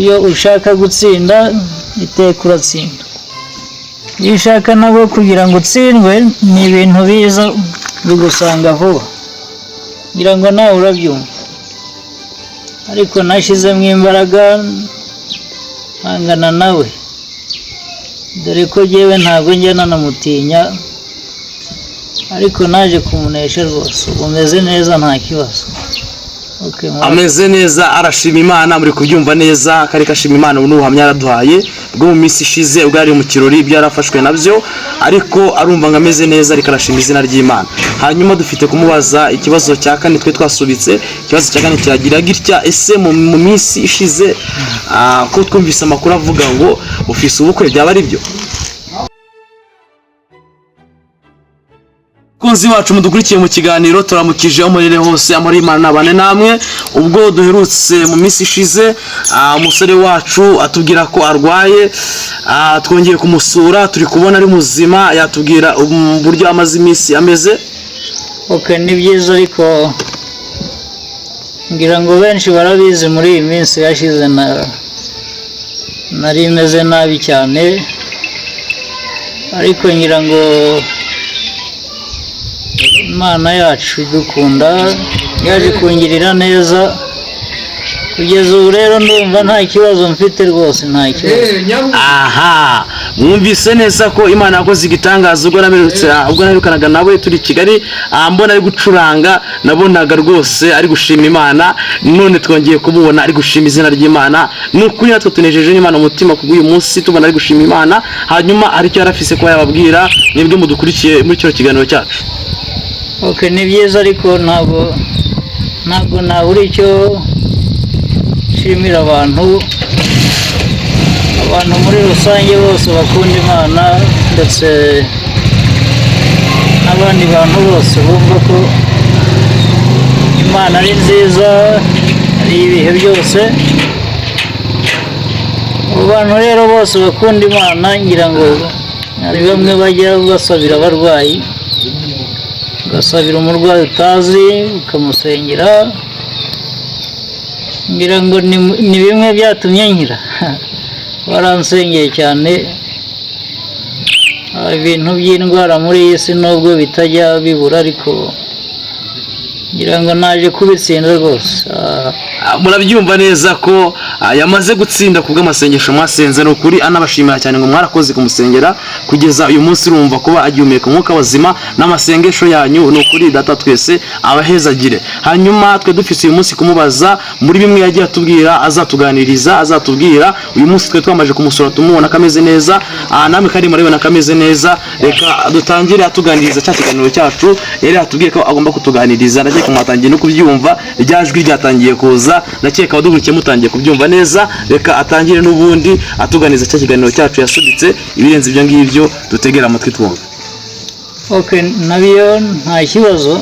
Iyo ushaka gutsinda, iteka uratsinda. Iyo ushaka nabwo kugira ngo utsindwe, ni ibintu biza bigusanga vuba. Ngira ngo nawe urabyumva. Ariko nashyizemo imbaraga, mpangana nawe, dore ko jyewe ntabwo njya nanamutinya, ariko naje kumunesha rwose. Ubu meze neza, nta kibazo. Okay, murakoze. Ameze neza, arashima Imana. Muri kubyumva neza, kari kashima Imana. Ubu ni ubuhamya yaraduhaye bwo mu minsi ishize, ubwo yari mu kirori, ibyo yarafashwe nabyo, ariko arumva ngo ameze neza, ariko arashima izina ry'Imana. Hanyuma dufite kumubaza ikibazo cya kane twe twasubitse. Ikibazo cya kane kiragira gitya: ese mu minsi ishize, ko twumvise amakuru avuga ngo ufise ubukwe, byaba ari byo? Bakunzi bacu mudukurikiye mu kiganiro, turamukije aho murere hose. Amahoro y'Imana nabane namwe. Ubwo duherutse mu minsi ishize, umusore wacu atubwira ko arwaye, twongeye kumusura, turi kubona ari muzima. Yatubwira uburyo amaze iminsi ameze? Okay, ni byiza, ariko ngira ngo benshi barabizi, muri iyi minsi yashize na nari meze nabi cyane, ariko ngira ngo Imana yacu idukunda yaje kungirira neza. Kugeza ubu rero ndumva nta kibazo mfite rwose, nta kibazo. Aha mwumvise neza ko Imana yakoze igitangaza. Ubwo naherukanaga nawe turi i Kigali, mbona ari gucuranga, nabonaga rwose ari gushima Imana. None twongeye kumubona ari gushima izina ry'Imana. Ni ukuri natwe tunejeje n'Imana umutima kubw'uyu munsi, tubona ari gushima Imana. Hanyuma hari icyo yari afise kuba yababwira mwebwe mudukurikiye muri kino kiganiro cyacu? Okay, ni byiza, ariko ntabwo nabura icyo nshimira abantu muri rusange bose bakunda Imana, ndetse n'abandi bantu bose bumva ko Imana ari nziza, ari ibihe byose. Abo bantu rero bose bakunda Imana, ngira ngo hari bamwe bajya basabira abarwayi, ugasabira umurwayi utazi, ukamusengera. Ngira ngo ni bimwe byatumye nkira. Baransengeye cyane. Ibintu by'indwara muri iyi si nubwo bitajya bibura, ariko ngira ngo naje kubitsinda rwose. Murabyumva neza ko yamaze gutsinda ku bw'amasengesho mwasenze. Ni ukuri anabashimira cyane ngo mwarakoze kumusengera. Kugeza uyu munsi urumva kuba agihumeka umwuka wazima n'amasengesho yanyu. Ni ukuri Data twese abahezagire. Hanyuma twe dufise uyu munsi kumubaza muri bimwe yagiye atubwira azatuganiriza, azatubwira uyu munsi. Twe twamaze kumusura, tumubona ko ameze neza. Namwe kandi murabibona ko ameze neza. Reka dutangire atuganiriza cya kiganiro cyacu yari yatubwiye ko agomba kutuganiriza. Ndakeka mwatangiye no kubyumva, rya jwi ryatangiye kuza. Ndakeka abadukurikiye mutangiye kubyumva neza. Reka atangire n'ubundi atuganiriza cya kiganiro cyacu yasubitse. Ibirenze ibyo ngibyo, dutegere amatwi twumve. Okay, nabyo nta kibazo.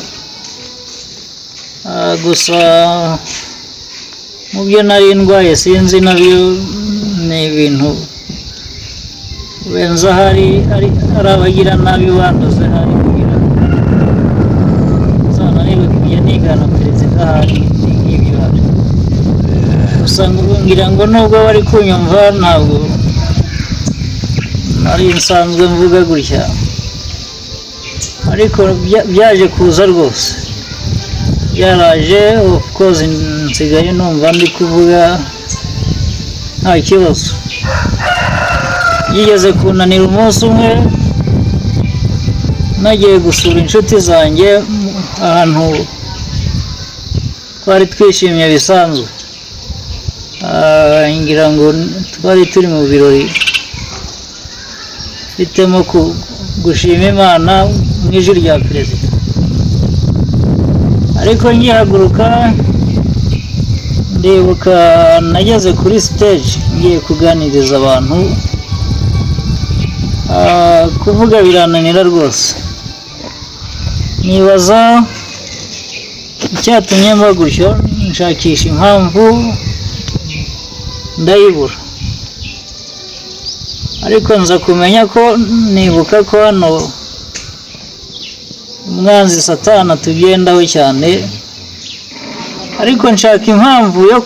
Gusa mu byo nari ndwaye, sinzi, nabyo ni ibintu benza hari ari abagira nabi banduze, hari kugira nzananirwe kujya nigana perezida, hari nk'ibyo hari. Gusa ngira ngo nubwo bari kunyumva, ntabwo nari nsanzwe mvuga gutya, ariko byaje kuza rwose, byaraje. Of course nsigaye numva ndi kuvuga nta kibazo. Yigeze kunanira umunsi umwe, nagiye gusura inshuti zanjye ahantu twari twishimye bisanzwe. Ngira ngo twari turi mu birori, mfitemo gushima Imana mu ijwi rya perezida, ariko ngihaguruka, ndibuka nageze kuri stage ngiye kuganiriza abantu, kuvuga birananira rwose. Nibaza icyatumye mba gutyo, nshakisha impamvu ndayibura, ariko nza kumenya ko nibuka ko hano umwanzi Satana tugendaho cyane, ariko nshaka impamvu yo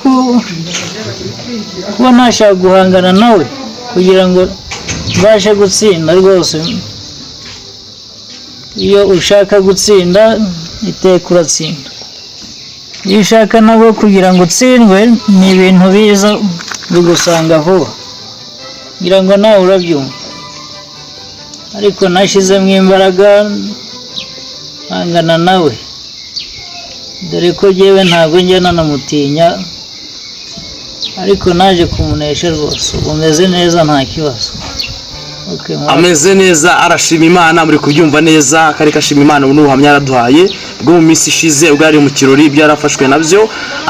Kuba ntashaka guhangana nawe kugira ngo mbashe gutsinda rwose. Iyo ushaka gutsinda, iteka uratsinda. Iyo ushaka nabwo kugira ngo utsindwe, ni ibintu biza bigusanga vuba. Ngira ngo nawe urabyumva. Ariko nashyizemo imbaraga, mpangana nawe, dore ko jyewe ntabwo njya nanamutinya, ariko naje kumunesha rwose. Ubu meze neza, nta kibazo. Okay, murakoze. Ameze neza, arashima Imana. Muri kubyumva neza, kari kashima Imana. Ubu ni ubuhamya yaraduhaye bwo mu minsi ishize, ubwo yari mu kirori, ibyo yarafashwe nabyo,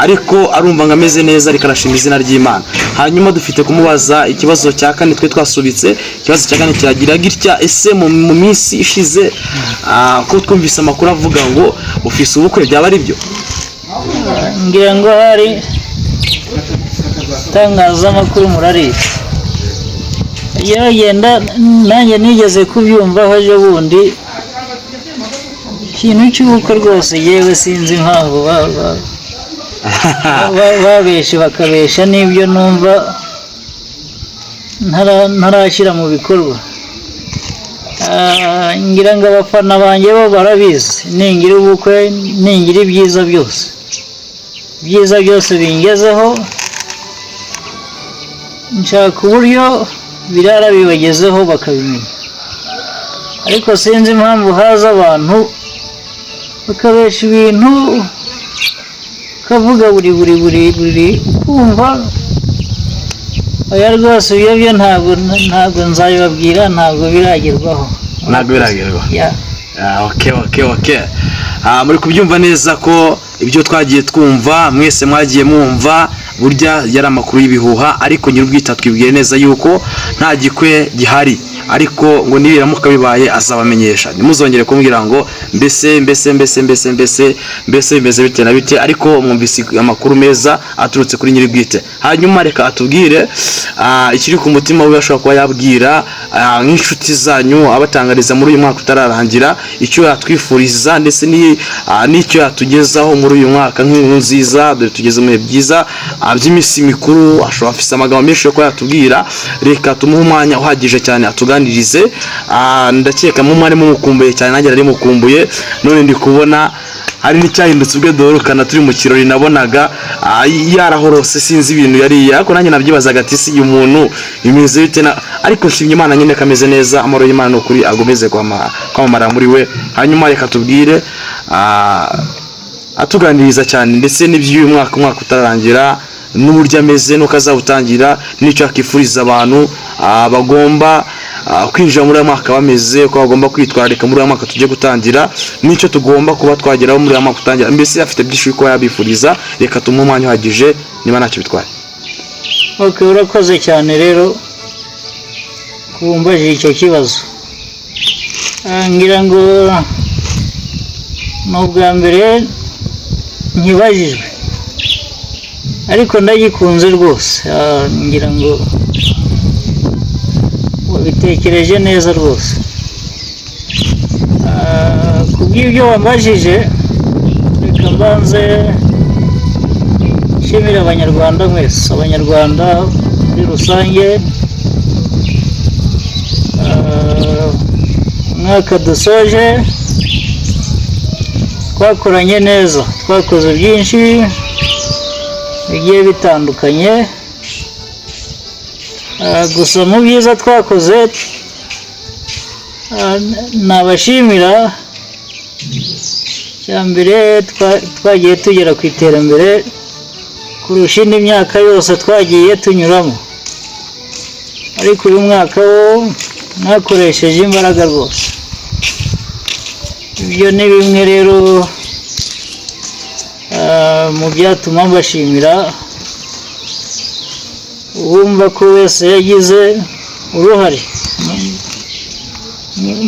ariko arumva ngo ameze neza, ariko arashima izina ry'Imana. Hanyuma dufite kumubaza ikibazo cya kane twe twasubitse. Ikibazo cya kane kiragira gitya: ese mu minsi ishize, ko twumvise amakuru avuga ngo ufise ubukwe, byaba ari byo? Ngira ngo hari itangazamakuru murarizi. Yagenda nanjye nigeze kubyumvaho ejo bundi, ikintu cy'ubukwe rwose. Yewe, sinzi impamvu babeshe, bakabesha n'ibyo numva ntarashyira mu bikorwa. Ngira ngo abafana banjye bo barabizi. Ningira ubukwe, ningira ibyiza byose, ibyiza byose bingezeho, nshaka uburyo birara bibagezeho bakabimenya. Ariko sinzi impamvu haza abantu bakabesha ibintu, ukavuga buri buri buri buri, ukumva oya rwose. Ibyo byo ntabwo nzabibabwira, ntabwo biragerwaho. Ntabwo biragerwaho. Ya. Okay. Muri kubyumva neza ko ibyo twagiye twumva, mwese mwagiye mwumva, burya yari amakuru y'ibihuha. Ariko nyir'ubwite twibwiye neza yuko nta gikwe gihari, ariko ngo nibiramuka bibaye azabamenyesha. Ntimuzongere kumbwira ngo mbese mbese mbese mbese mbese mbese bimeze bite na bite. Ariko mwumvise amakuru meza aturutse kuri nyir'ubwite. Hanyuma reka atubwire ikiri ku mutima we, ashobora kuba yabwira nk'inshuti zanyu, abatangariza muri uyu mwaka utararangira icyo yatwifuriza, ndetse n'icyo yatugezaho muri uyu mwaka nk'inkuru nziza, dore tugeze mu bihe byiza by'iminsi mikuru. Ashobora afise amagambo menshi yo kuba yatubwira. Reka tumuhe umwanya uhagije cyane atuganirize. Ndakeka mu mwari mumukumbuye cyane, nanjye nari mukumbuye. None ndi kubona hari n'icyahindutse. Ubwo duherukana turi mu kirori, nabonaga yarahorose, sinzi ibintu yariye, ariko nanjye nabyibazaga ati: "Si uyu muntu bimeze bite?" Ariko nshimye Imana nyine ko ameze neza. Amahoro y'Imana ni ukuri agomeze kwamamara muri we. Hanyuma reka tubwire, atuganiriza cyane, ndetse n'iby'uyu mwaka, umwaka utarangira, n'uburyo ameze n'uko azawutangira, n'icyo yakifuriza abantu bagomba kwinjira muri uyu mwaka bameze, uko bagomba kwitwararika muri uyu mwaka tugiye gutangira, n'icyo tugomba kuba twageraho muri uyu mwaka utangira. Mbese afite byinshi kuba yabifuriza. Reka tumuhe umwanya uhagije niba ntacyo bitwaye. Ok, urakoze cyane rero kumbajije icyo kibazo. Ngira ngo ni ubwa mbere nkibajijwe, ariko ndagikunze rwose. Ngira ngo wabitekereje neza rwose. Kubw'ibyo wambajije, reka mbanze nshimire Abanyarwanda mwese, Abanyarwanda muri rusange. Umwaka dusoje twakoranye neza, twakoze byinshi bigiye bitandukanye. Gusa mu byiza twakoze, nabashimira cya mbere, twagiye tugera ku iterambere kurusha indi myaka yose twagiye tunyuramo. Ariko uyu mwaka wo mwakoresheje imbaraga rwose. Ibyo ni bimwe rero mu byatuma mbashimira. Uwumva ko wese yagize uruhare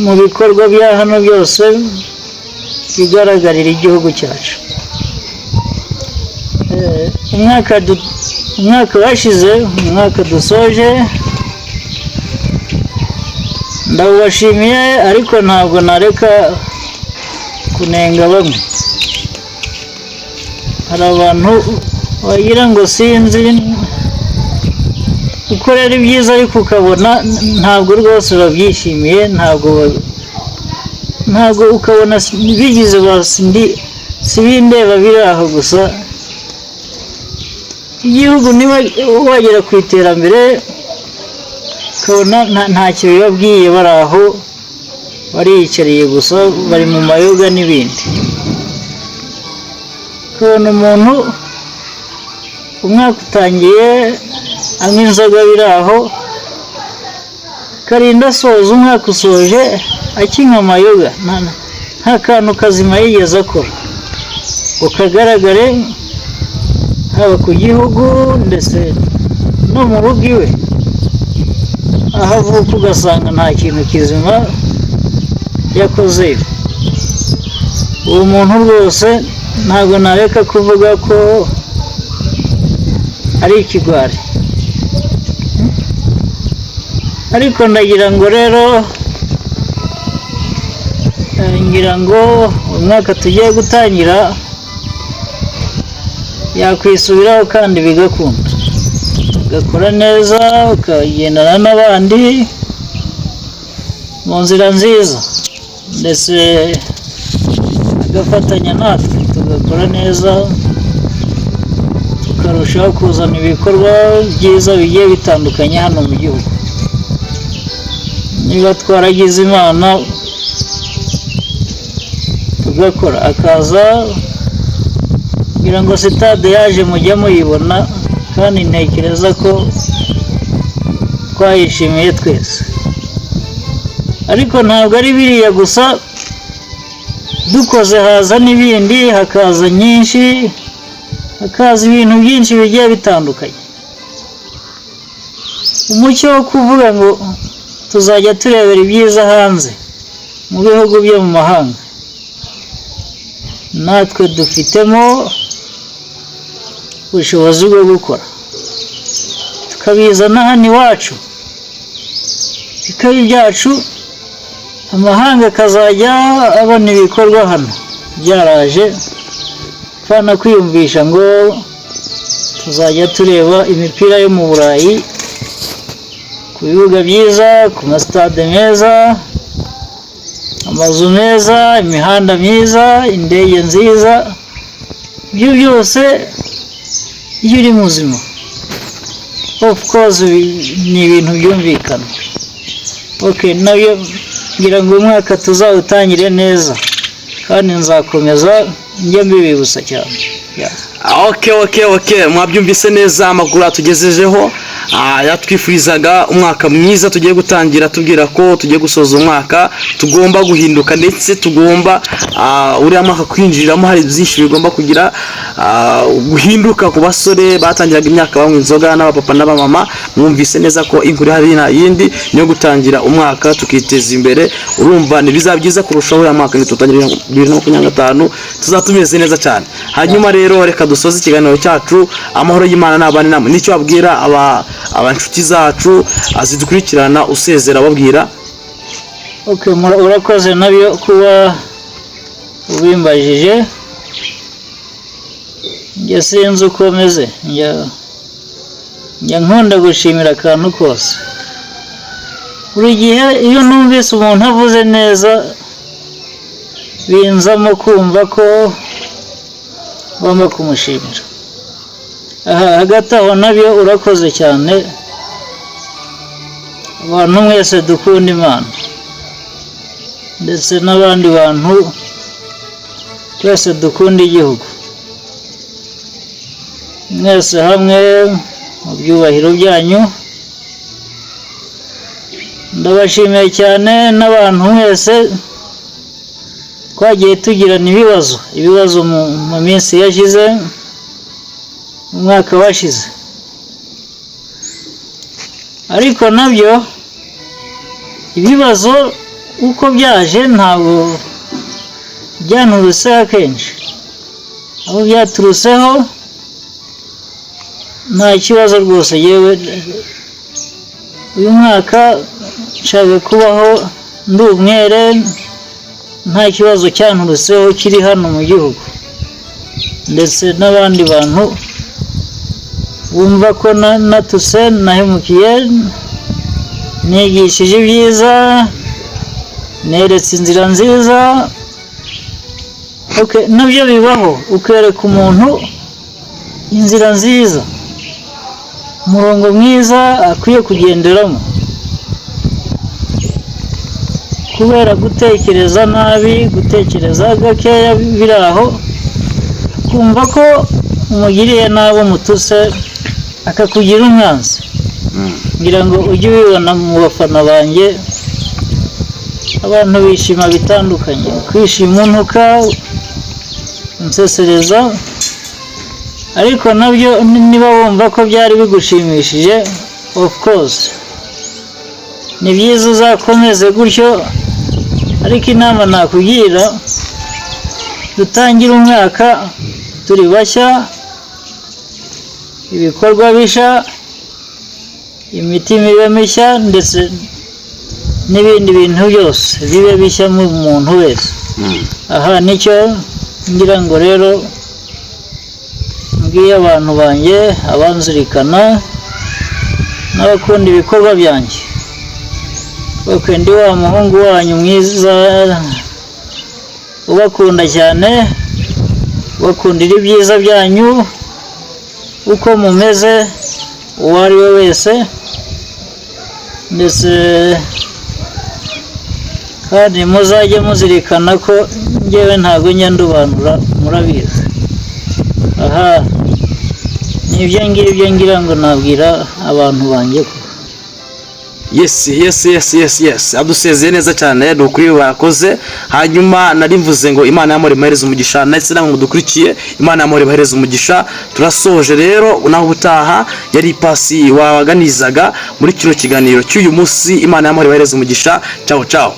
mu bikorwa bya hano byose bigaragarira igihugu cyacu. Umwaka washize, umwaka dusoje, ndawubashimiye, ariko ntabwo nareka kunenga bamwe. Hari abantu wagira ngo sinzi. Ukorera ibyiza ariko ukabona ntabwo rwose babyishimiye, ntabwo ukabona bigize basi si bindeba biri aho gusa. Igihugu niba wagera ku iterambere ukabona ntacyo bibabwiye, bari aho bariyicariye gusa, bari mu mayoga n'ibindi. Ukabona umuntu umwaka utangiye anywa inzoga biri aho, karinda asoza umwaka usoje akinywa amayoga, nta kantu kazima yigeze akora ngo kagaragare haba ku gihugu ndetse no mu rugo iwe, aho avuka ugasanga nta kintu kizima yakoze. Uwo muntu rwose ntabwo nareka kuvuga ko ari ikigwari. Ariko ndagira ngo rero ngira ngo umwaka tugiye gutangira yakwisubiraho kandi bigakunda, ugakora neza, ukagendana n'abandi mu nzira nziza, ndetse agafatanya natwe tugakora neza, tukarushaho kuzana ibikorwa byiza bigiye bitandukanye hano mu gihugu. Niba twaragize Imana tugakora, akaza kugira ngo sitade yaje mujye muyibona, kandi ntekereza ko twayishimiye twese. Ariko ntabwo ari biriya gusa dukoze, haza n'ibindi, hakaza nyinshi, hakaza ibintu byinshi bigiye bitandukanye. Umucyo wo kuvuga ngo tuzajya turebera ibyiza hanze mu bihugu byo mu mahanga, natwe dufitemo ubushobozi bwo gukora tukabizana hano iwacu, bikaba ibyacu, amahanga akazajya abona ibikorwa hano byaraje. Apana kwiyumvisha ngo tuzajya tureba imipira yo mu Burayi ku bibuga byiza, ku masitade meza, amazu meza, imihanda myiza, indege nziza. Ibyo byose iyo uri muzima, of course, ni ibintu byumvikana. Okay, nabyo ngira ngo uyu mwaka tuzawutangire neza, kandi nzakomeza njye mbibibutsa cyane. Yeah. Okay, mwabyumvise neza amakuru atugejejeho. Yatwifurizaga umwaka mwiza tugiye gutangira, tubwira ko tugiye gusoza umwaka tugomba guhinduka, ndetse tugomba uriya mwaka kwinjiriramo hari byinshi bigomba kugira guhinduka ku basore batangiraga imyaka banywa inzoga, n'abapapa n'abamama. Mwumvise neza ko inkuru hari nta yindi, niyo gutangira umwaka tukiteza imbere. Urumva ni bizaba byiza kurushaho uriya mwaka nitutangira 2025, tuzaba tumeze neza cyane. Hanyuma rero reka dusoze ikiganiro cyacu. Amahoro y'Imana n'abane namwe. Nicyo wabwira aba inshuti zacu zidukurikirana, usezera babwira? Okay, urakoze nabyo kuba ubimbajije. Njye sinzi uko meze, njya nkunda gushimira akantu kose. Buri gihe iyo numvise umuntu avuze neza, binzamo kumva ko ngomba kumushimira. Aha hagati aho nabyo urakoze cyane. Abantu mwese dukunda Imana ndetse n'abandi bantu twese dukunda igihugu, mwese hamwe mu byubahiro byanyu ndabashimiye cyane. N'abantu mwese twagiye tugirana ibibazo mu minsi yashize, mu mwaka washize, ariko nabyo ibibazo uko byaje ntabwo byanturutseho. Akenshi aho byaturutseho nta kibazo rwose. Yewe, uyu mwaka nshaka kubaho ndi umwere, nta kibazo cyanturutseho kiri hano mu gihugu, ndetse n'abandi bantu. Wumva ko natuse, nahemukiye, nigishije ibyiza, neretse inzira nziza. Okay, nabyo bibaho, ukereka umuntu inzira nziza, umurongo mwiza akwiye kugenderamo. Kubera gutekereza nabi, gutekereza gakeya biri aho, kumva ko umugiriye nabi umutuse akakugira umwanzi. Ngira ngo ujye ubibona mu bafana banjye, abantu bishima bitandukanye, kwishima untuka, unsesereza, ariko nabyo niba wumva ko byari bigushimishije, of course ni byiza, uzakomeze gutyo. Ariko inama nakugira, dutangire umwaka turi bashya, ibikorwa bishya, imitima ibe mishya, ndetse n'ibindi bintu byose bibe bishya mu muntu wese. Aha nicyo ngira ngo rero mbwiye abantu banjye, abanzirikana n'abakunda ibikorwa byanjye. Okay, ndi wa muhungu wanyu mwiza ubakunda cyane, ubakundira ibyiza byanyu uko mumeze, uwo ari we wese. Ndetse kandi muzajye muzirikana ko njyewe ntabwo njya ndobanura, murabizi. Aha ni ibyo ngibyo ngira ngo nabwira abantu banjye ko Yes, adusezeye neza cyane, ni ukuri bakoze. Hanyuma nari mvuze ngo Imana y'amahoro ibahereze umugisha, ndetse namwe mudukurikiye, Imana y'amahoro ibahereze umugisha. Turasoje rero, naho ubutaha. Yari Pasi wabaganizaga muri kino kiganiro cy'uyu munsi. Imana y'amahoro ibahereze umugisha. Ciao ciao.